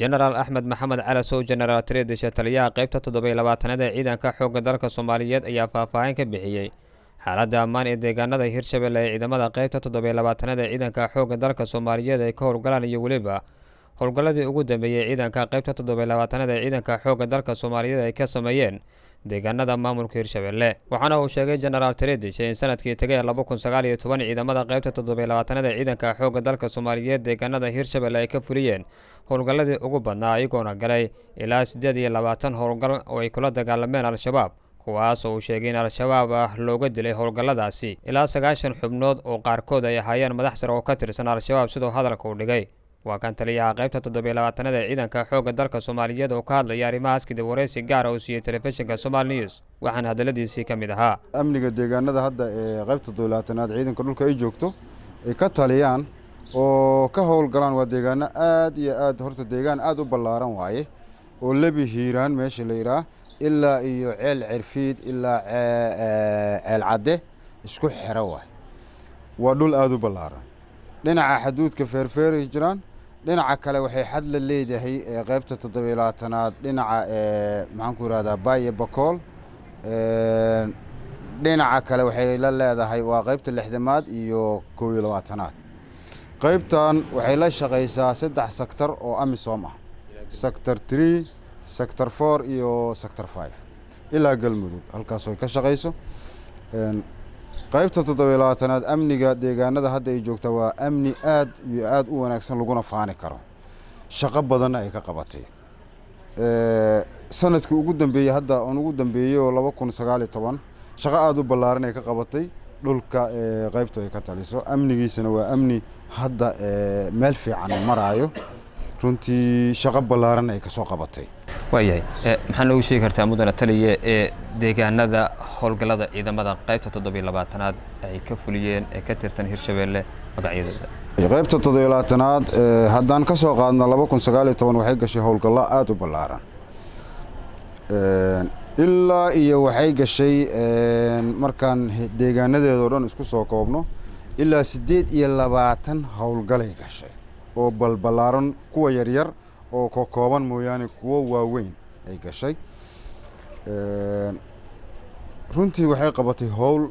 Jenaraal Axmed Maxamed Calasow, Jenaraal Tredishe, taliyaha qeybta 27aad ee ciidanka xoogga dalka Soomaaliyeed, ayaa faahfaahin ka bixiyey xaaladda ammaan ee deegaanada Hirshabelle ee ciidamada qeybta 27aad ee ciidanka xoogga dalka Soomaaliyeed ay ka howlgalaan, iyo weliba howlgalladii ugu dambeeyey ciidanka qeybta 27aad ee ciidanka xoogga dalka Soomaaliyeed ay ka sameeyeen deegaanada maamulka Hirshabelle. Waxaana uu sheegay Jenaraal Tredishe in sanadkii tegay 2019 ciidamada qeybta 27aad ee ciidanka xoogga dalka Soomaaliyeed deegaanada Hirshabelle ay ka fuliyeen howlgalladii ugu badnaa, iyagoona galay ilaa 28 howlgal oo ay kula dagaalameen Al-Shabaab, kuwaas oo uu sheegay in Al-Shabaab ah looga dilay howlgalladaasi ilaa 90 xubnood oo qaarkood ay ahaayeen madax sare oo ka tirsan Al-Shabaab, sidoo hadalka uu dhigay. Waa kan taliyaha qaybta 27aad ee ciidanka xoogga dalka Soomaaliyeed oo ka hadlaya arrimahaas kadib waraysi gaara uu siiyey telefishinka Somal News, waxaana hadalladiisii ka mid ahaa: Amniga deegaanada hadda ee qaybta 27aad ciidanka dhulka ay joogto ay ka taliyaan oo ka howlgalaan waa deegaano aad iyo aad, horta deegaan aad u ballaaran waaye, oo Lebi Hiiraan meesha la yidhaah ilaa iyo Ceel Cirfiid ilaa Ceel Cadde isku xero waay. Waa dhul aada u ballaaran. Dhinaca xaduudka Feerfeeray jiraan, dhinaca kale waxay xad la leedahay qaybta 27aad dhinaca, maxaan ku yidhahdaa, Baaye Bakool. Dhinaca kale waxay la leedahay waa qaybta 60aad iyo 21aad. Qaybtan waxay la shaqaysaa saddex sector oo AMISOM ah: sector 3, sector 4 iyo sector 5, ilaa Galmudug halkaas ay ka shaqayso. Qaybta 27aad amniga deegaanada hadda ay joogta waa amni aad iyo aad u wanaagsan, laguna faani karo, shaqo badanna ay ka qabatay. Sanadkii ugu dambeeyey, hadda oon ugu dambeeyey oo 2019, shaqo aada u ballaaran ay ka qabatay dhulka qaybtu ay ka taliso. Amnigiisana waa amni hadda meel fiican maraayo, runtii shaqo ballaaran ay kasoo qabatay. Waayahay, maxaa noogu sheegi kartaa, mudana taliye, ee deegaanada howlgallada ciidamada qaybta 27aad ay ka fuliyeen ee ka tirsan Hirshabelle magacyadooda? Qaybta 27aad haddaan ka soo qaadno 2019 waxay gashay howlgallo aada u ballaaran, ilaa iyo waxay gashay, markaan deegaanadeeda o dhan isku soo koobno, ilaa 28 howlgalay gashay oo balballaaran, kuwa yaryar oo kokooban mooyaane kuwo waaweyn ay gashay. Runtii waxay qabatay howl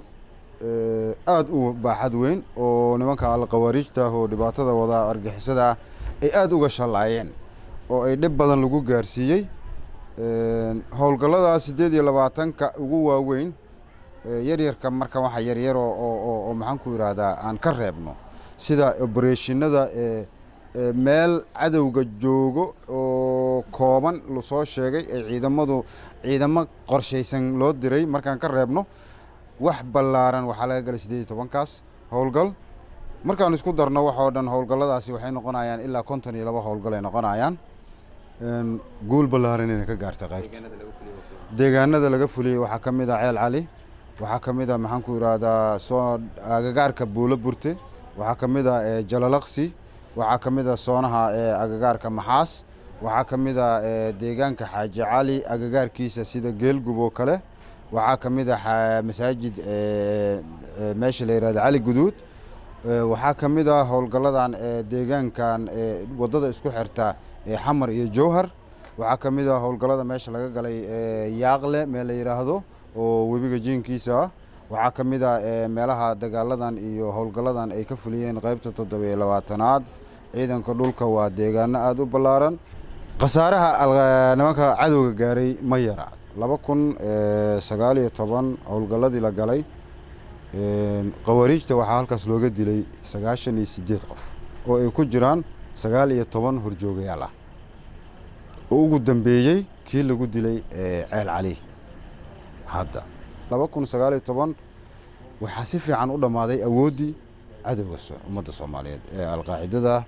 aada u baaxad weyn oo nimanka alkhawaariijta ah oo dhibaatada wadaa, argixisada ah, ay aada uga shallaayeen oo ay dhib badan lagu gaarsiiyey. Howlgalladaas 28-ka ugu waaweyn, yaryarka marka waxa yaryar oo, maxaan ku yidhaahdaa, aan ka reebno, sida obereshinada ee meel cadowga joogo oo kooban lasoo sheegay ee ciidamadu ciidamo qorshaysan loo diray markaan ka reebno, wax ballaaran waxaa laga galay 18-kaas howlgal. Markaan isku darno waxoo dhan, howlgalladaasi waxay noqonayaan ilaa 52 howlgal ay noqonayaan. Guul ballaaran inay ka gaartay qaybta. Deegaanada laga fuliyey waxaa ka mid ah Ceel Cali, waxaa ka mid ah, maxaan ku yidhaahdaa, soo agagaarka Buulo Burte, waxaa ka mid ah Jalalaqsi, waxaa ka mid ah soonaha agagaarka Maxaas, waxaa ka mid ah deegaanka Xaaji Cali agagaarkiisa sida Geelgub oo kale, waxaa ka mid ah masaajid meesha la yidhahdo Cali Guduud, waxaa ka mid ah howlgalladan deegaankan waddada isku xirta Xamar iyo Jowhar, waxaa ka mid ah howlgallada meesha laga galay Yaaqle meel la yidhaahdo oo webiga jiinkiisa ah, waxaa ka mid ah meelaha dagaaladan iyo howlgalladan ay ka fuliyeen qaybta 27aad ciidanka dhulka. Waa deegaano aada u ballaaran. Khasaaraha nimanka cadowga gaaray ma yara. 2019 howlgalladii la galay khawaariijta waxaa halkaas looga dilay 98 qof oo ay ku jiraan 19 horjoogayaal ah, oo ugu dambeeyey kii lagu dilay Ceel Cali. Hadda 2019 waxaa si fiican u dhammaaday awooddii cadowga ummadda Soomaaliyeed ee Alqaacidada.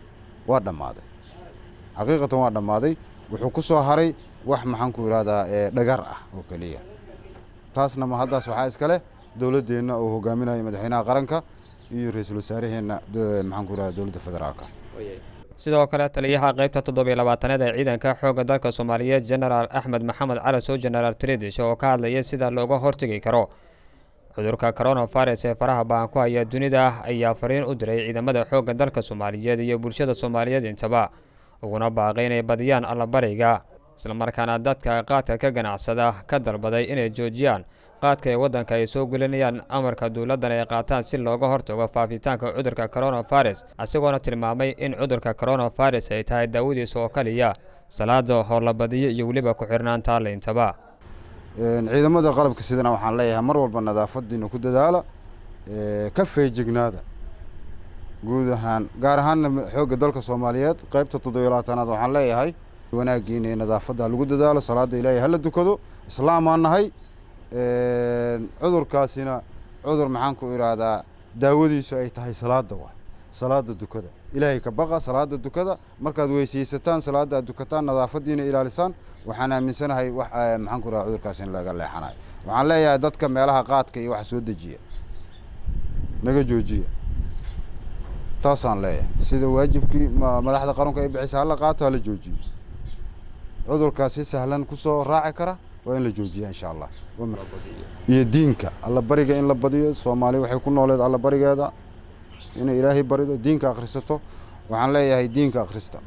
Waa dhammaaday, xaqiiqatan waa dhammaaday. Wuxuu ku soo haray wax, maxaan ku yidhahdaa, dhagar ah oo keliya. Taasna ma haddaas waxaa iskale dowladdeenna oo hogaaminayo madaxweynaha qaranka iyo ra-iisul wasaaraheenna, maxaan ku yidhahda, dowladda federaalka. Sidoo kale taliyaha qaybta 27aad ee ciidanka xoogga dalka Soomaaliyeed, Jenaraal Axmed Maxamed Calasow, Jenaraal Tredishe, oo ka hadlaya sida looga hortegi karo cudurka coronavirus ee faraha ba'an ku haya dunida, ayaa fariin u diray ciidamada xoogga dalka Soomaaliyeed iyo bulshada Soomaaliyeed intaba. Uguna baaqay inay badiyaan allabariga, islamarkaana dadka qaadka ka ganacsada ka dalbaday inay joojiyaan qaadka ee waddanka ay soo gelinayaan, amarka dowladdan ay qaataan si looga hortago faafitaanka cudurka coronavirus, isagoona tilmaamay in cudurka coronavirus ay tahay daawadiisa oo kaliya salaada howlabadiyo iyo weliba ku xirnaanta leyntaba. Ciidamada qalabka sidana waxaan leeyahay, mar walba nadaafadiina ku dadaala, ka feejignaada guud ahaan, gaar ahaanna xoogga dalka Soomaaliyeed qaybta 27aad waxaan leeyahay wanaagiina iyo nadaafadda lagu dadaalo, salaada Ilaahay hala dukado. Islaamaan nahay. Cudurkaasina cudur, maxaan ku idhaahdaa, daawadiisu ay tahay salaada, waay salaada dukada, Ilaahay ka baqa, salaada dukada. Markaad weysaysataan, salaada aad dukataan, nadaafadiina ilaalisaan, waxaan aaminsanahay wax, maxaan ku idhahdaa, cudurkaas in laga leexanayo. Waxaan leeyahay dadka meelaha qaadka iyo waxa soo dejiya, naga joojiya, taasaan leeyahay. Sida waajibkii madaxda qaranku ay bixisa hala qaato, hala joojiyo. Cudurkaas si sahlan kusoo raaci kara, waa in la joojiya, insha Allah. Iyo diinka allabariga in la badiyo. Soomaali waxay ku nooleed allabarigeeda, inay Ilaahay barido, diinka akhrisato. Waxaan leeyahay diinka akhrista,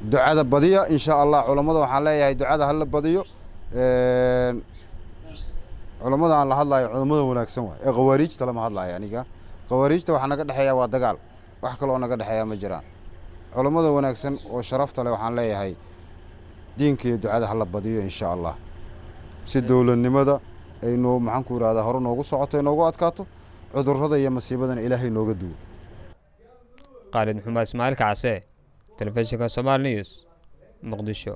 ducada badiya, insha Allah. Culammada waxaan leeyahay ducada hala badiyo. Culammada aan la hadlayo culammada wanaagsan waay, ee khawaariijta lama hadlayo aniga. Khawaariijta waxaa naga dhexeeya waa dagaal, wax kaloo naga dhexeeya ma jiraan. Culammada wanaagsan oo sharafta leh waxaan leeyahay diinka iyo ducada hala badiyo, insha Allah, si dowladnimada ay noo, maxaan ku ihahdaa, hore noogu socoto, noogu adkaato, cudurrada iyo masiibadana Ilaahay nooga duwo. Qaalid Maxamed Ismaaciil Kacse, Telefishinka Somaali News, Muqdisho.